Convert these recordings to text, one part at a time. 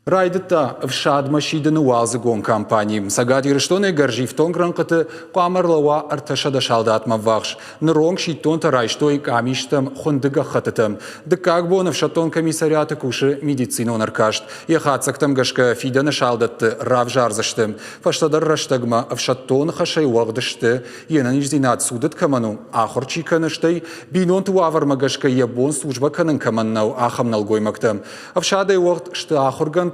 Райдыдта ӕфсадмӕ сидыны уалдзыгон кампани. Цӕгат Ирыстонӕй гӕрзифтонг рӕнхъыты хъуамӕ ӕрлӕууа 300 салдатмӕ ӕввахс. Ныронг сидтонтӕ райстой къамистӕм хуынды гӕххӕттытӕ. Дыккаг бон ӕфсӕддон комиссариаты кусы медицинон ӕркаст. Йӕ хатдзӕгтӕм гӕсгӕ фидӕны салдӕтты равзардзысты. Фӕстӕдӕр рӕстӕгмӕ ӕфсӕддон хӕсӕй уӕгъд сты, йе нӕниздзинад цудыд кӕмӕн у, ахуыр чи кӕны, стӕй бинонты уавӕрмӕ гӕсгӕ йӕ бон службӕ кӕнын кӕмӕн нӕу, ахӕм нӕлгоймӕгтӕ. Ӕфсадӕй уӕгъд сты ахуыргӕндтӕ,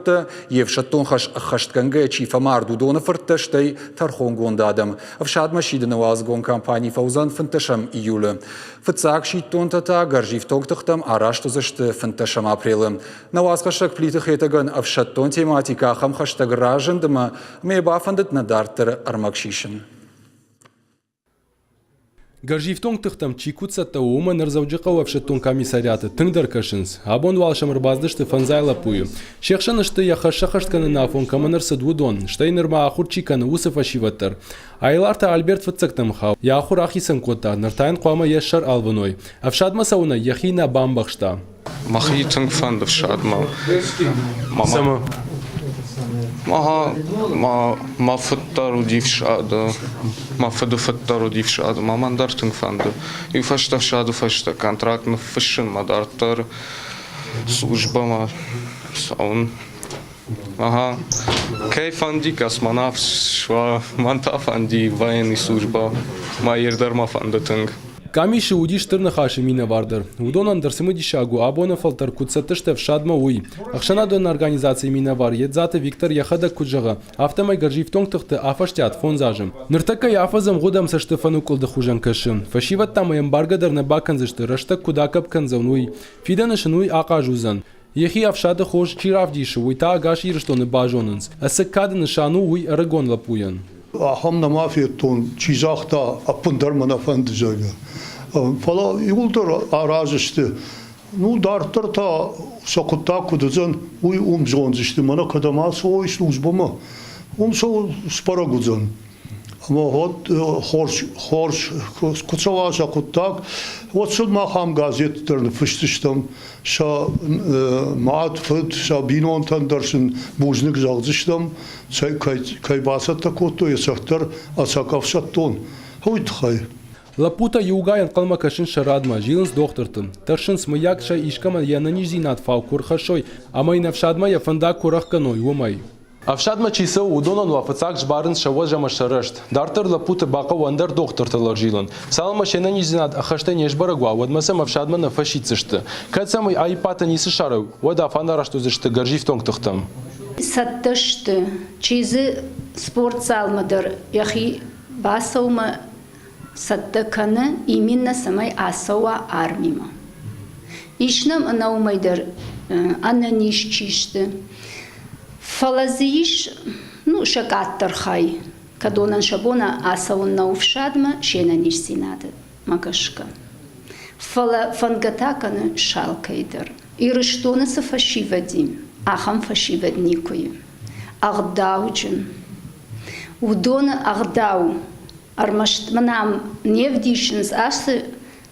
йе фсӕддон хӕс ӕххӕстгӕнгӕйӕ чи фӕмард, уыдоны фырттӕ, стӕй тӕрхонгонд адӕм. Ӕфсадмӕ сидыны уалдзыгон кампани фӕуыдзӕн 15 июлы. Фыццаг сидтонтӕ та гӕрзифтонг тыхтӕм арӕзт уыдзысты 15 апрелы. Нӕ уацхӕссӕг Плиты Хетӕгӕн ӕфсӕддон тематикӕ ахӕм хӕстӕг разынд ӕмӕ мӕ бафӕндыд нӕ дарддӕры ӕрмӕг сисын. Гӕрзифтонг тыхтӕм чи куыд цӕттӕ у, уымӕ ныр Дзӕуджыхъӕуы ӕфсӕддон комиссариаты тынгдӕр кӕсынц. Абон уал сӕм ӕрбацыдысты фӕндзай лӕппуйы. Се хсӕн сты, йӕ хӕс сӕххӕст кӕныны афон кӕмӕн ӕрцыд, уыдон, стӕй нырма ахуыр чи кӕны, уыцы фӕсивӕд дӕр. Айларты Альберт фыццӕгтӕм хауы. Йӕ ахуыр ахицӕн кодта, ныр та йын хъуамӕ йӕ сӕр ӕлвыной. Ӕфсадмӕ цӕуынӕй йӕхи нӕ бамбӕхста. Мӕхи тынг фӕнды фсадмӕ. Цӕмӕ? Ага, мӕ фыд дӕр уыди фсады, мӕ фыды фыд дӕр уыди фсады, мӕ мӕн дӕр тынг фӕнды. Иу фӕстӕ фсады фӕстӕ контракт ныффыссынмӕ дарддӕр службӕмӕ цӕуын. Ага. Кӕй фӕнди космонавт суа, мӕн та фӕнди военный службӕ. Мӕ ер дӕр мӕ фӕнды тынг. Къамисы уыди Стыр Ныхасы минӕвар дӕр. Уыдонӕн дӕр цымыдисаг у, абоны фӕлтӕр куыд цӕттӕ сты ӕфсадмӕ, уый. Ӕхсӕнадон организацийы минӕвар Едзаты Виктор йӕхӕдӕг куыд зӕгъы, афтӕмӕй гӕрзифтонг тыхты афӕстиат фондз азы. Ныртӕккӕ йӕ афӕдз ӕмгъуыд ӕмцӕсты фӕныкъуылды хуызӕн кӕсы. Фӕсивӕд та ма йӕ ӕмбаргӕ дӕр нӕ бакӕндзысты, рӕстӕг куыд акӕпп кӕндзӕн, уый. Фидӕны сын уый ахъаз уыдзӕн. Йӕхи ӕфсады хорз чи равдисы, уый та ӕгас Ирыстоны базонынц. Ӕцӕг кады нысан у уый ӕрыгон лӕппуйӕн. Ахӕм нӕма федтон, чи загъта, ӕппындӕр мӕ нӕ фӕнды, зӕгъгӕ. Фӕлӕ иуылдӕр аразы сты. Ну, дарддӕр та сӕ хъуыддаг куыд уыдзӕн, уый уым зондзысты. Мӕнӕ кӕдӕм ацӕуой службӕмӕ, уым сӕ сбӕрӕг уыдзӕн. Ӕмӕ уӕд хорз, хорз куы цӕуа сӕ хъуыддаг, уӕд сын мах ам газетты дӕр ныффысдзыстӕм сӕ мад, фыд, сӕ бинонтӕн дӕр сын бузныг зӕгъдзыстӕм, кӕй бацӕттӕ кодтой ӕцӕгдӕр ӕцӕг ӕфсӕддон, уый тыххӕй. Лӕппутӕ иугай ӕнхъӕлмӕ кӕсынц сӕ радмӕ, зилынц дохтырты. Тӕрсынц, мыййаг сӕ искӕмӕн йӕ ӕнӕниздзинад фау куы ӕрхӕссой ӕмӕ йын ӕфсадмӕ йӕ фӕндаг куы ӕрӕхгӕной, уымӕй. Ӕфсадмӕ чи цӕуы, уыдонӕн уа фыццаг сбарынц сӕ уӕз ӕмӕ сӕ рӕзт. Дарддӕр лӕппуты бахъӕуы ӕндӕр дохтыртыл ӕрзилын. Цалынмӕ се нӕниздзинад ӕххӕстӕй не сбӕрӕг уа, уӕдмӕ сӕм ӕфсадмӕ нӕ фӕсиддзысты. Кӕд сӕм аиппатӕ ницы ссарой, уӕд афӕндараст уыдзысты гӕрзифтонг тыхтӕм. Цӕттӕ сты, чи дзы спортзалмӕ дӕр йӕхи бацӕуынмӕ цӕттӕ кӕны, именно цӕмӕй ацӕуа армимӕ. Ис нӕм ӕнӕ уымӕй дӕр ӕнӕниз чи сты, фӕлӕ дзы ис ну, сӕ къаддӕр хай, кӕдонӕн сӕ бон ацӕуын нӕу ӕфсадмӕ се нӕниздзинадмӕ гӕсгӕ. Фӕлӕ фӕндгӕ та кӕны алкӕй дӕр. Ирыстоны цы фӕсивӕд и, ахӕм фӕсивӕд никуы и. Ӕгъдауджын. Уыдоны ӕгъдау ӕрмӕст мын ам не вдисынц ацы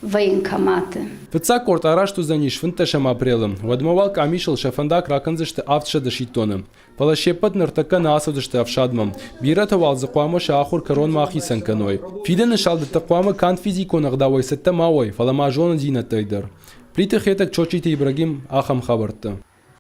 военкоматы. Фыццаг къорд арӕзт уыдзӕнис 15 апрелы. Уӕдмӕ уал къамисыл сӕ фӕндаг ракӕндзысты 700 сидтоны. Фӕлӕ се ппӕт ныртӕккӕ нӕ ацыдысты ӕфсадмӕ. Бирӕтӕ уал дзы хъуамӕ сӕ ахуыр кӕронмӕ ахицӕн кӕной. Фидӕны салдӕттӕ хъуамӕ канд физикон ӕгъдауӕй цӕттӕ ма уой, фӕлӕ ма зонындзинӕдтӕй дӕр. Плиты Хетӕг, Чочиты Ибрагим, ахӕм хабӕрттӕ.